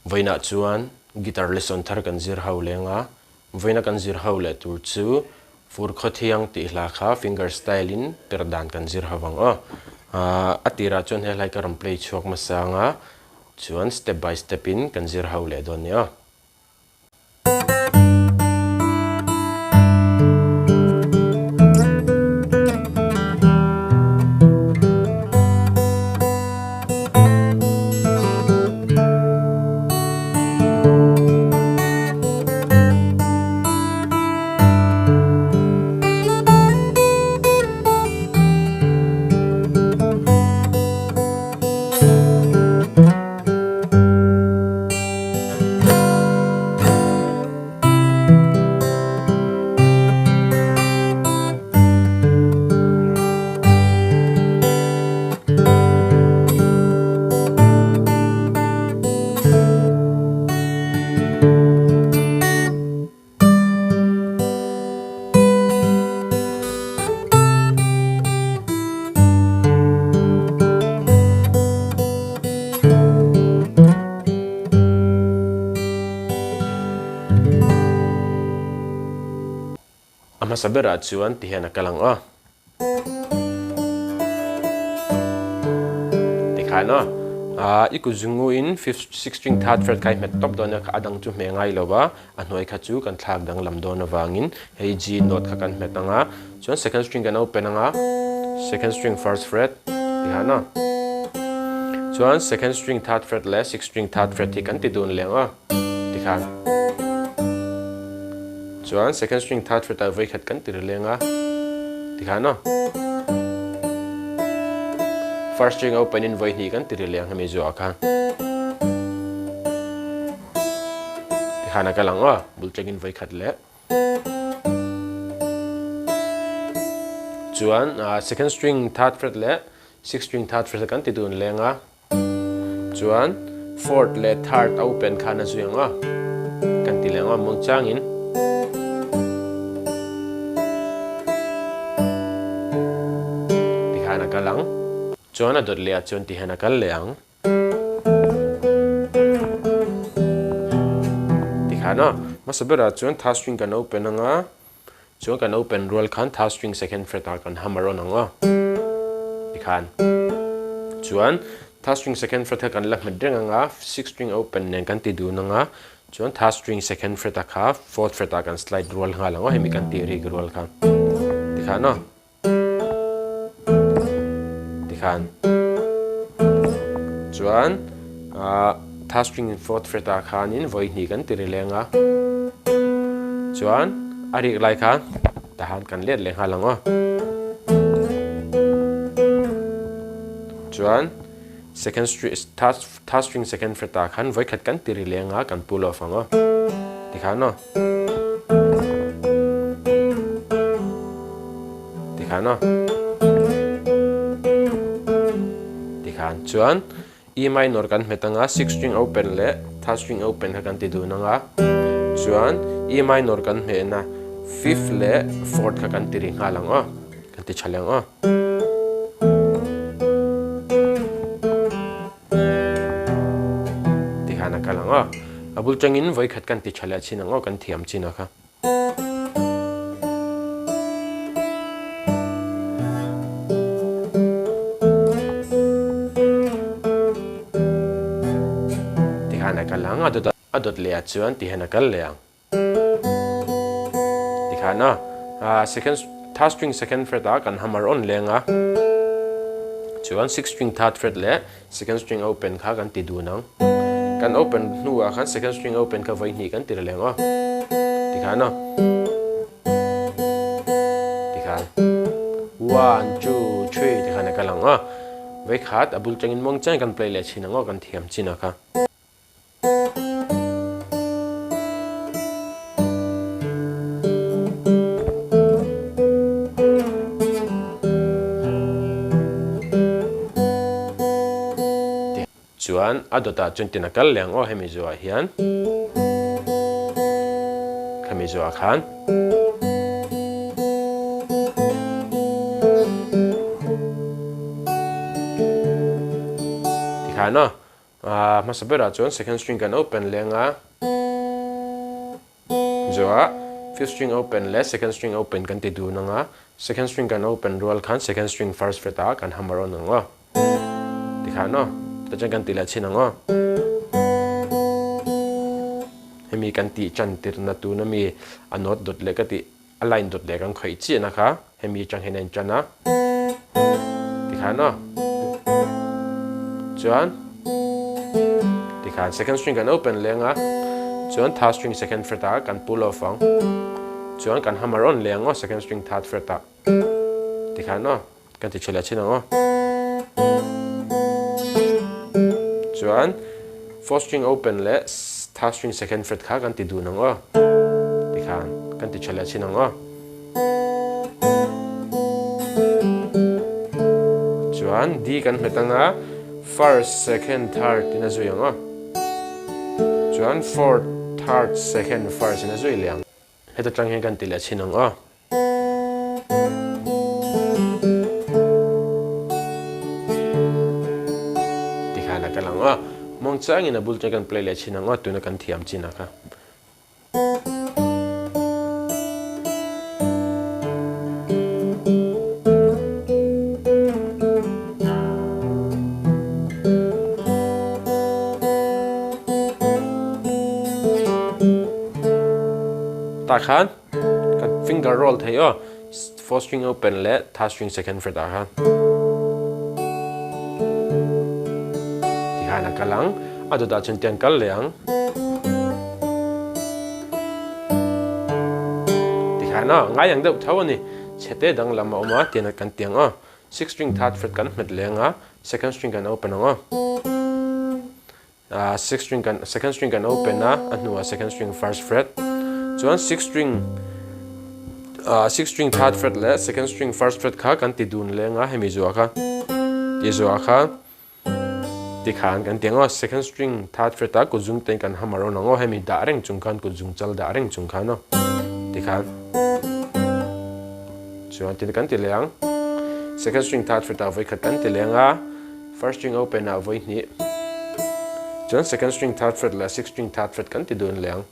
Vawiinah chuan guitar lesson thar kan zir ho leng a, vawiina kan zir ho leh tur chu Fur Khawthiang tih hla kha finger style in per dan kan zir ho vang aw. A tirah chuan he hlai ka rawn play chhuak hmasa anga chuan step by step in kan zir ho leh dawn nia. A hmasa berah chuan ti hian a kal ang aw. Tikhan aw. I kut zungu in fifth, sixth string, third fret kha i hmet tawp dawn a, a dang chu hmeh ngai lo va, a hnuai kha chu kan thlak danglam dawn avangin hei G note kha kan hmet ang a, chuan second string kan open ang a, second string first fret tikhan aw. Chuan second string third fret leh sixth string third fret hi kan ti dun leh ang aw tikhan. Chuan second string third fret ah vawikhat kan ti rileng a tikhan aw. First string open in vawi hnih kan ti rileng hemi zuah khan. Tikhan a kal ang aw, bul thlengin vawikhat leh. Chuan second string third fret leh sixth string third fret kan ti dun leng a. Chuan fourth leh third a open khan a zui ang a, kan ti leh ang a, mawng changin. Tikhan a kal ang. Chuan a dawt leh ah chuan tihian a kal leh ang. Tikhan a, hmasa berah chuan third string kan open ang a, Chuan kan open rual khan third string second fret ah kan hammer on ang aw. Tikhan. Chuan third string second fret kha kan la hmet reng ang a, sixth string open nen kan ti dun ang a, chuan third string second fret a kha fourth fret ah kan slide rual nghal ang aw, hemi kan tih rik rual kha. Tikhan aw. Tikhan. Chuan third string fourth fret ah khanin vawi hnih kan ti ri leng a. Chuan a rik lai khan tahan kan let leh nghal ang aw. Chuan second string third third string second fret ah khan vawi khat kan ti ri leng a kan pull off ang aw. Tikhan aw. Tikhan aw. Tikhan chuan E minor kan hmet anga sixth string open leh third string open kha kan ti dun anga chuan E minor kan hmehna fifth leh fourth kha kan ti ri nghal ang aw kan ti tha leh ang aw. Tikhan a kal ang aw. A bul tangin vawikhat kan ti tha leh chin ang aw kan thiam chin a kha. Tikhan a kal ang a dawt a dawt leh ah chuan tihian a kal leh ang. Tikhan a second third string second fret ah kan hammer on leng a chuan sixth string third fret leh second string open kha kan ti dun ang. Kan open hnuah khan second string open kha vawi hnih kan ti reng aw. Tikhan aw. Tikhan one two three tikhan a kal ang aw. Vawi khat a bul tangin muang chiang kan play leh chin ang aw kan thiam chin a kha. Chuan a dawtah chuan tin a kal leh ang aw hemi zuah hian khami zuah khan. Tikhan aw. Hmasa berah chuan second string kan open leng a, Zuah fifth string open leh second string open kan ti dun ang a, second string kan open rual khan second string first fret ah kan hammer on ang aw. Tikhan aw, tichuan kan ti leh chhin ang aw. Hemi kan tih chan tirna tuna mi a note dawt leh ka tih a line dawt leh kan khawih chiahna kha hemi atang hian a intan a, tikhan aw. Chuan tikhan second string kan open leng a, chuan third string second fret ah kan pull off ang, chuan kan hammer on leng aw second string third fret ah, tikhan aw kan ti tha leh chin ang aw. Chuan fourth string open leh third string second fret kha kan ti dun ang aw, tikhan kan ti tha leh chin ang aw. Chuan D kan hmet anga first, second, third in a zui ang aw. Chuan fourth, third, second, first in a zui leh ang. Heta tang hian kan ti leh chhin ang aw. Tikhan a kal ang aw. Muangchangin a bul chuan kan play leh chhin ang aw tuna kan thiam chin a kha. Tah khan kan finger roll thei aw fourth string open leh third string second fret ah khan tikhan a kal ang a dawtah chuan tiang kal leh ang. Tikhan a ngai ang deuh tho a ni. Chhete danglam a awm a tian kan ti ang aw. Six string third fret kan hmet leng a, second string kan open ang aw. Six string kan second string kan open a, a hnuah second string first fret. Chuan six string six string third fret leh second string first fret kha kan ti dun leng a hemi zuah kha ti zuah kha. Tikhan kan ti ang aw, second string third fret ah kut zung ten kan hammer on ang aw, hemi dah reng chung khan kut zung chal dah reng chung khan aw tikhan chuan tin kan ti leh ang. Second string third fret ah vawi khat kan ti leh ang a, first string open ah vawi hnih chuan second string third fret leh sixth string third fret kan ti dun leh ang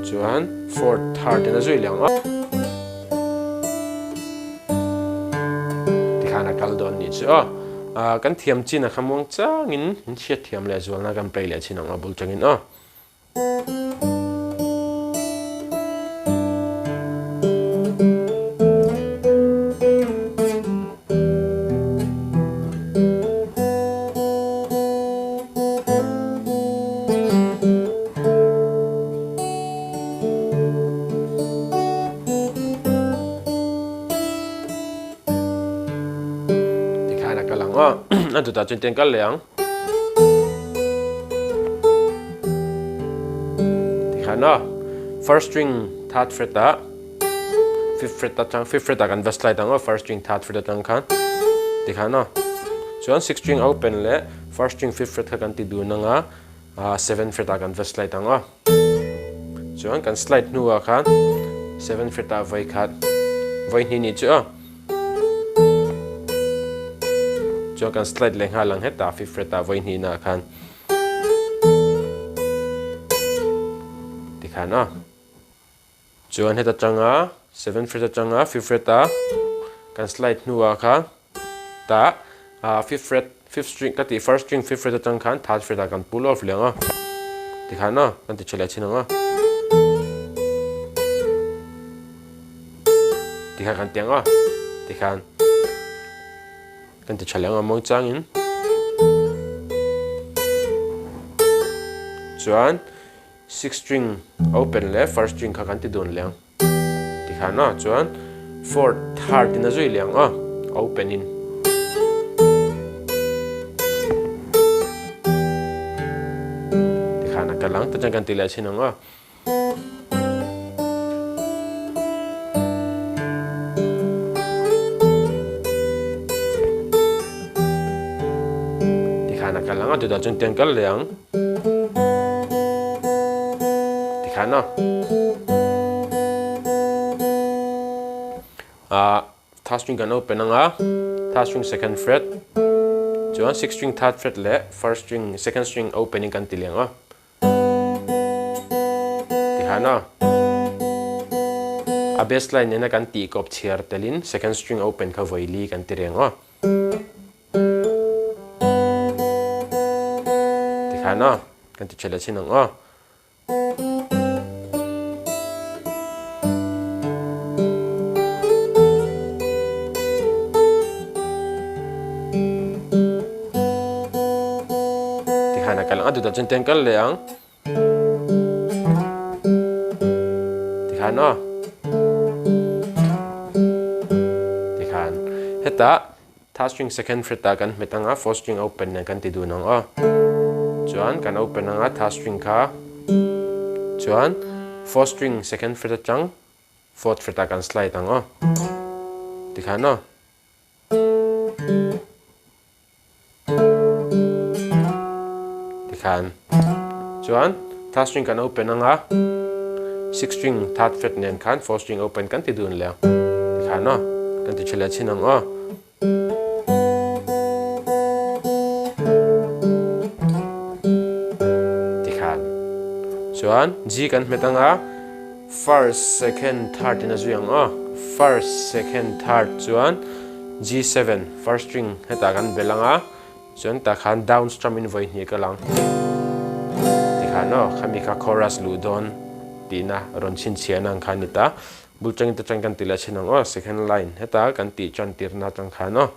chuan fourth third in a zui leh ang aw. Tikhan a kal dawn nih chu aw. Kan thiam chin a kha muang changin in chhiat thiam leh zualna kan play leh chin ang a bul tangin aw. Tikhan a kal ang aw. A dutah chuan tiang kal leh ang. Tikhan aw. First string third fret ah fifth fret atang fifth fret ah kan va slide ang aw first string third fret atang khan. Tikhan aw. Chuan sixth string open leh first string fifth fret kha kan ti dun ang a seventh fret ah kan va slide ang aw. Chuan kan slide hnuah khan seven fret ah vawi khat vawi hnih nih chu aw. Chuan kan slide leh nghal ang hetah fifth fret ah vawi hnih nah khan tikhan aw. Chuan heta tanga seven fret atanga fifth fret a kan slide hnuah khan tah fifth fret fifth string ka tih first string fifth fret atang khan third fret ah kan pull off leh ang a tikhan a kan ti tha leh thin ang a tikhan kan ti ang a tikhan kan ti tha leh ang a mawi changin chuan Sixth string open leh first string kha kan ti dun leh ang tikhan a chuan fourth third in a zui leh ang a open in. Tikhan a kal ang tichuan kan ti leh chhin ang a. Tikhan a kal ang a chutah chuan tiang kal leh ang. Tikhan aw. Ah, third string kan open anga, third string second fret. Chuan sixth string third fret leh first string second string open in kan ti leh ang aw. Tikhan aw. A bass line nena kan tih kawp chhiar telin second string open kha vawi li kan ti reng aw. Tikhan aw. Kan ti tha leh chin ang aw. Tikhan a kal ang a dutah chuan tiang kal leh ang. Tikhan aw. Tikhan hetah Third string second fret ah kan hmet anga fourth string open nen kan ti dun ang aw. Chuan kan open anga third string kha chuan fourth string second fret atang fourth fret ah kan slide ang aw. Tikhan aw. Tikhan chuan third string kan open anga sixth string third fret nen khan fourth string open kan ti dun leh ang. Tikhan aw kan ti tha leh chin ang aw. Tikhan chuan G kan hmet anga first second third in a zui ang aw. First second third chuan G7 first string hetah kan bel anga chuan tah khan down strum in vawi hnih kal ang tikhan aw khami kha chorus luh dawn tihna rawn chhinchhiahna ang khan ni ta bul tangin te tang kan ti leh thin ang aw second line heta kan tih tan tirna atang khan aw.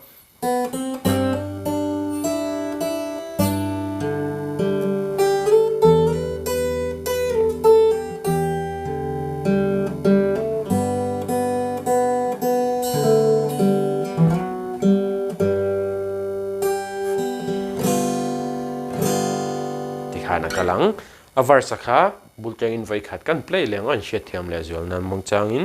Tikhan a kal ang. A verse a kha bul tengin vawi khat kan play leh ang a, an hriatthiam leh zual nan mawng changin.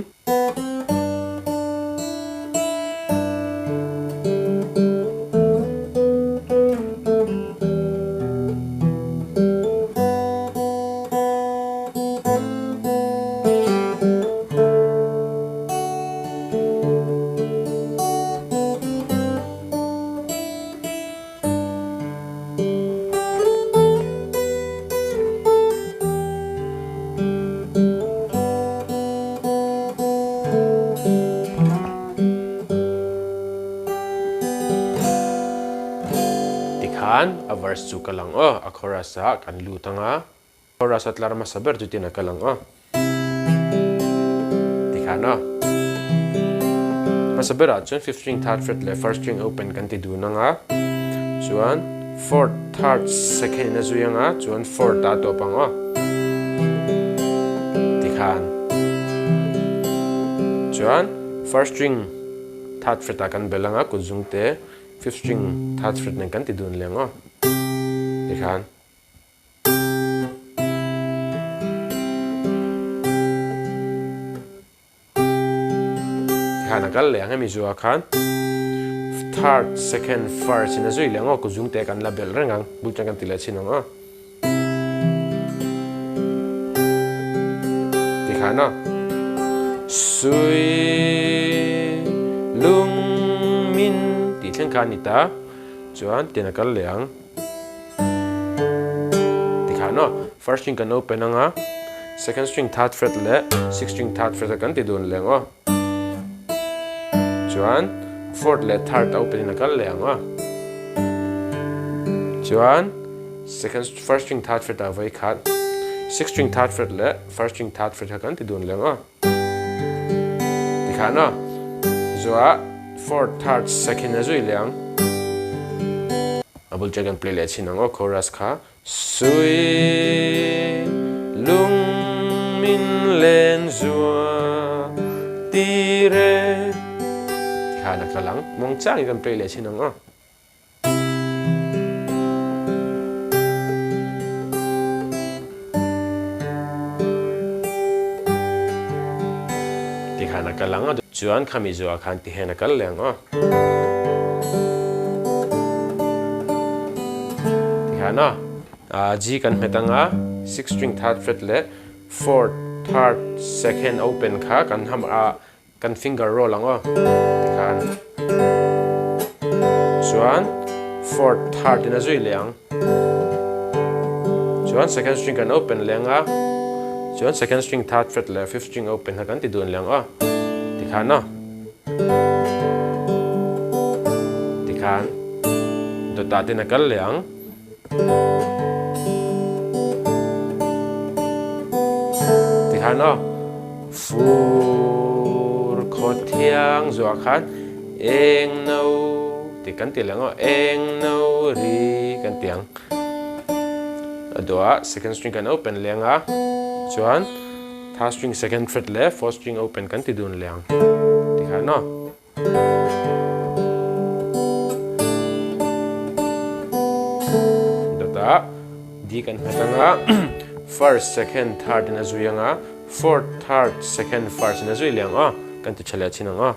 Tikhan a verse chu ka lang aw, a chorus ah kan lut anga. Chorus a tlar hmasa ber chu tin a kal ang aw. Tikhan aw. Hmasa berah chuan fifth string third fret leh first string open kan ti dun ang a. Chuan fourth third second in a zui ang a, chuan fourth ah a tawp ang aw. Tikhan. Chuan first string third fret ah kan bel ang a, kut zung te fifth string third fret nen kan ti dun leh ang aw. Tikhan. Tikhan a kal leh ang hemi zuah khan third second first in a zui leh ang aw kut zung te kan la belh reng ang bul chuan kan ti leh chhin ang aw tikhan aw sui lung min tih thleng khan a ni ta chuan tin a kal leh ang. Tikhan aw, first string kan open anga, second string third fret leh sixth string third fret a kan ti dun leh ang aw. Chuan fourth leh third a open in a kal leh ang aw. Chuan second first string third fret ah vawi khat, sixth string third fret leh first string third fret kha kan ti dun leh ang aw. Tikhan aw, zuah fourth third second a zui leh ang. A bul chu kan play leh chhin ang aw chorus kha. Sui lung min len zua ti re. Tikhan a kal ang. Muang changin kan play leh chhin ang aw. Tikhan a kal ang a, chuan khami zuah khan ti hian a kal leh ang aw. Tikhan aw, G kan hmet ang a, sixth string third fret leh fourth third second open kha kan ham a, Kan finger roll ang aw tikhan chuan fourth, third in a zui leh ang. Chuan second string kan open leh ang a, chuan second string third fret leh fifth string open kha kan ti dun leh ang aw. Tikhan aw. Tikhan dawtah ten a kal leh ang. Tikhan aw. Fur khaw thiang zuah khan eng no tih kan ti leh ang aw. Eng no ri kan ti ang. A dawhah second string kan open leh ang a, chuan third string second fret leh fourth string open kan ti dun leh ang tikhan aw. Dawtah D kan hmet ang a, first, second, third in a zui ang a, fourth, third, second, first in a zui leh ang aw, kan ti tha leh chin ang aw.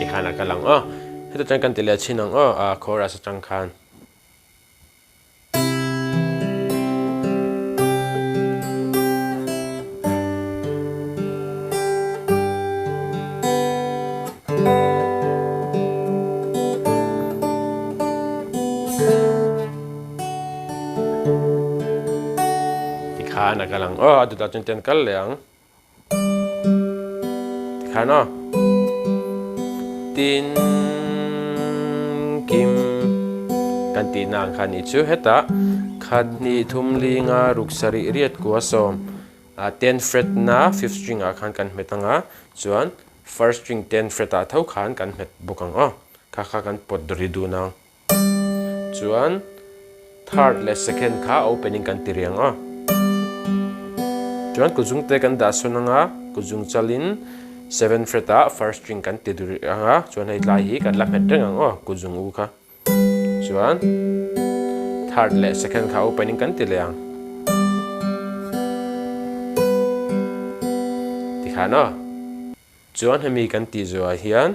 Tikhan a kal ang aw. Heta chuan kan ti leh chin ang aw, a chorus atang khan. Tikhan a kal ang aw, a dawtah chuan tian kal leh ang. Tikhan aw. Tin kim kan tihna ang kha nih chu hetah khat hnih thum li nga ruk sarih riat kua sawm ah ten fret na fifth string ah khan kan hmet ang a chuan first string ten fret ah tho khan kan hmet bawk ang aw kha kha kan pawt ri dun ang. Chuan third leh second kha opening kan ti riang aw. Chuan kuzung te kan dah sawn anga kuzung chalin seven fret ah first string kan ti dur anga chuan hei tlai hi kan la hmet reng ang aw kuzung u kha. Chuan third leh second kha opening kan ti leh ang. Tikhan aw. Chuan hemi kan tih zawhah hian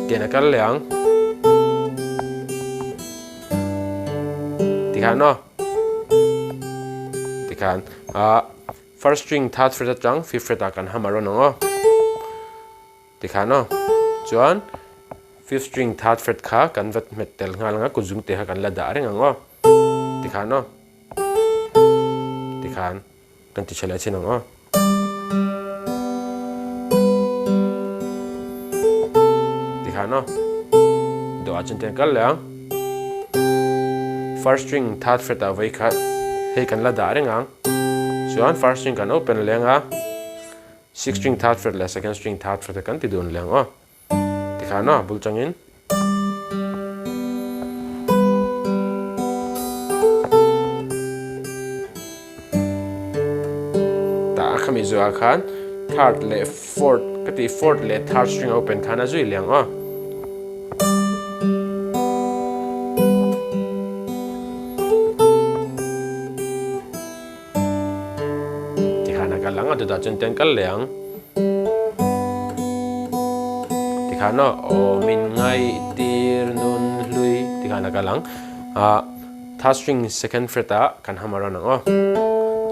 tian a kal leh ang tikhan aw tikhan ah first string third fret atang fifth fret ah kan hammer rawn ang aw tikhan aw chuan fifth string third fret kha kan va hmet tel nghal ang a kut zungte kha kan la dah reng ang aw tikhan aw tikhan. Kan ti tha leh chin ang aw. Tikhan aw. Dawh ah cun tiang kal leh ang. First string third fret ah voi khat hei kan la dah reng ang. Chuan first string kan open leng a. Sixth string third fret leh second string third fret kan ti dun leng aw. Tikhan aw bul changin. Tah a khami zuah khan third leh fourth ka tih fourth leh third string a open khan a zui leh ang aw. Tikhan a kal ang a dawtah chuan tiang kal leh ang. Tikhan aw aw min ngaih tir nun hlui tikhan a kal ang. Ah third string second fret ah kan hammer on ang aw.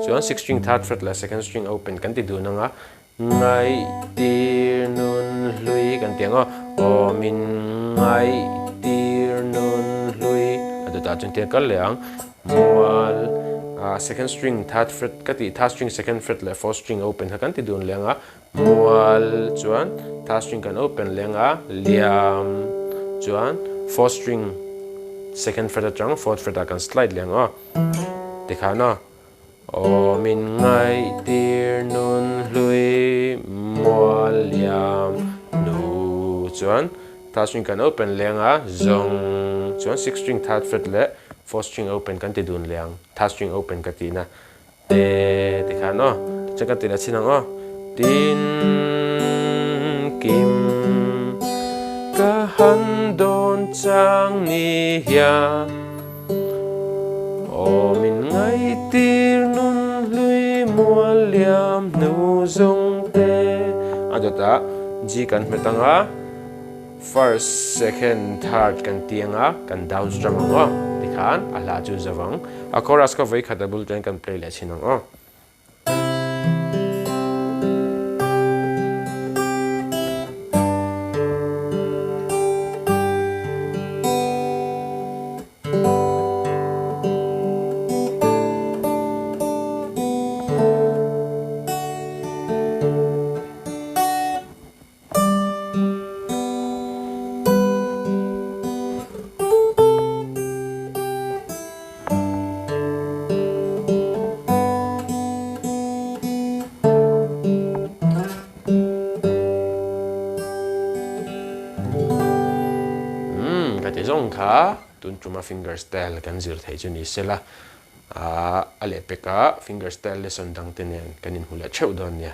Chuan sixth string third fret leh second string open kan ti dun ang a. Ngaih tir nun hlui kan ti ang aw. Aw min ngaih tir nun hlui a dawtah chuan tiang kal leh ang. Mual ah second string third fret ka tih third string second fret leh fourth string open kha kan ti dun leh ang a. Mual chuan third string kan open leh ang a liam chuan fourth string second fret atang fourth fret ah kan slide leh ang aw. Tikhan aw. Aw min ngaihtir nun hlui mual liam hnu chuan third string kan open leng a, zawng chuan sixth string third fret leh fourth string open kan ti dun leh ang, third string open ka tihna te tikhan aw tichuan kan ti leh chin ang aw tin kim ka han dawn chang ni hian. Aw min ngaihtir nun hlui mual liam hnu zawng te. A dawtah G kan hmet ang a, First, second, third kan ti anga kan down strum ang aw. Tikhan a hla chu zo ang. A chorus kha vawi khat a bul chuan kan play leh chhin ang aw. Umm ka ti zawng kha tun tuma finger style kan zir theih chu ni sela a lehpekah finger style lesson dang te nen kan inhmu leh theuh dawn nia.